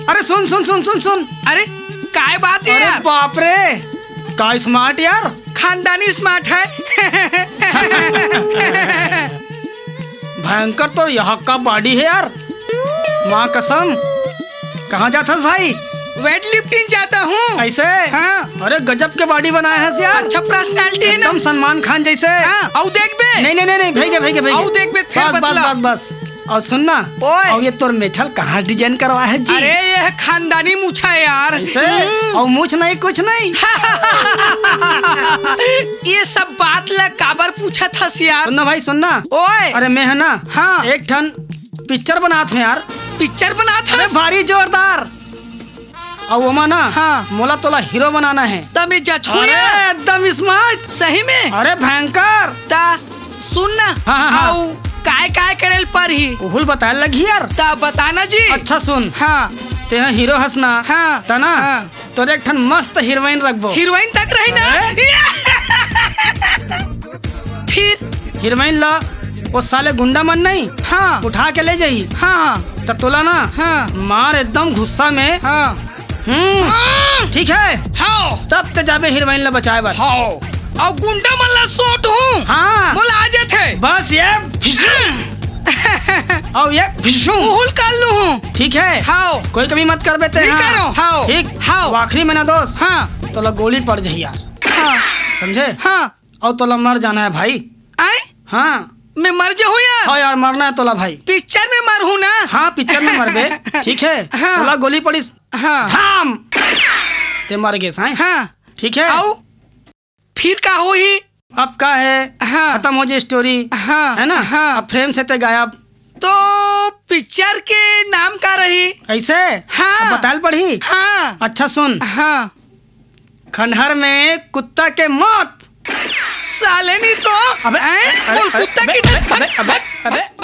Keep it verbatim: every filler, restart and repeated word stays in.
अरे सुन सुन सुन सुन सुन। अरे, काय बात है अरे यार? बाप रे, का स्मार्ट यार। खानदानी स्मार्ट है। भयंकर, तो यहाँ का बॉडी है यार, माँ कसम। कहाँ जाथस भाई? वेट लिफ्टिंग जाता हूँ। ऐसे? हाँ। अरे गजब के बॉडी बनाया है यार। अच्छा पर्सनालिटी है ना? एकदम सलमान खान जैसे। हाँ, अउ देख बे। नहीं नहीं नहीं नहीं, भैया भैया भैया। अउ देख बे, फेर बस बस बतला। बस बस। और सुन ना, ओए। और ये तोर मेछल कहाँ डिजाइन करवा है जी? अरे ये है खानदानी मूछा है यार। ऐसे? हम्म। और मूछ नहीं, कुछ नहीं। ये सब बात ला काबर पूछत हस यार? सुन ना भाई, सुन ना। ओए। अरे मैं है ना, हाँ। एक ठन पिक्चर बनात हूँ यार। पिक्चर बनात अरे हस? भारी जोरदार। अउ ओमा ना, हाँ। मोला तोला हीरो बनाना है। त मैं जचहूँ अरे, यार। एकदम स्मार्ट। सही में? अरे, भयंकर। त सुन ना, हाँ, हाँ, हाँ। अउ काय काय करे ल परही? उहुल बताए लगही यार। त बता ना जी। अच्छा सुन। हाँ। तेहा हीरो हस ना, हाँ। त ना, हाँ। तोरे एक ठन मस्त हीरोइन रखबो। हीरोइन तक रही ना। अरे। फिर? हीरोइन ला वो साले गुंडा मन नहीं, हाँ। उठा के ले जाही। हाँ, हाँ। त तोला ना, हाँ। मार एकदम गुस्सा में। हाँ। हम्म, हाँ। ठीक है। हाँ। तब ते जाबे हीरोइन ला बचाए बर। हाँ। अउ गुंडा मन ला सोट हूँ। हाँ। मोला आ जाथे। बस ये फिशू। अउ ये फिशू। उहुल कर लूँ हूँ। ठीक है। हाँ। कोई कमी मत करबे ते, नहीं हाँ। करो। हाँ। ठीक। हाँ। अउ आखिरी में ना दोस्त। हाँ। तोला गोली पड़ जाही यार। हाँ। समझे? हाँ। अउ तोला मर जाना है भाई। आए? हाँ। मैं मर जाहूँ यार? हाँ यार, मरना है तोला भाई। पिक्चर में मरहूँ ना? हाँ, पिक्चर में मरबे। ठीक है? हाँ। तोला गोली पड़िस। हाँ। धाम। ते मर गेस, हैं? हाँ। ठीक है? अउ? फिर का होही? अब का है? हाँ। खतम हो जाए स्टोरी। हाँ, है ना? हाँ। अब फ्रेम से ते गायब। तो पिक्चर के नाम का रही? ऐसे? हाँ। अब बताए ल पड़ही? हाँ। अच्छा सुन। हाँ। खंडहर में कुत्ता के मौत। साले नी तो। अबे, हैं? अरे, बोल अरे, कुत्ता अबे, की अबे, दस अबे, अबे, अबे।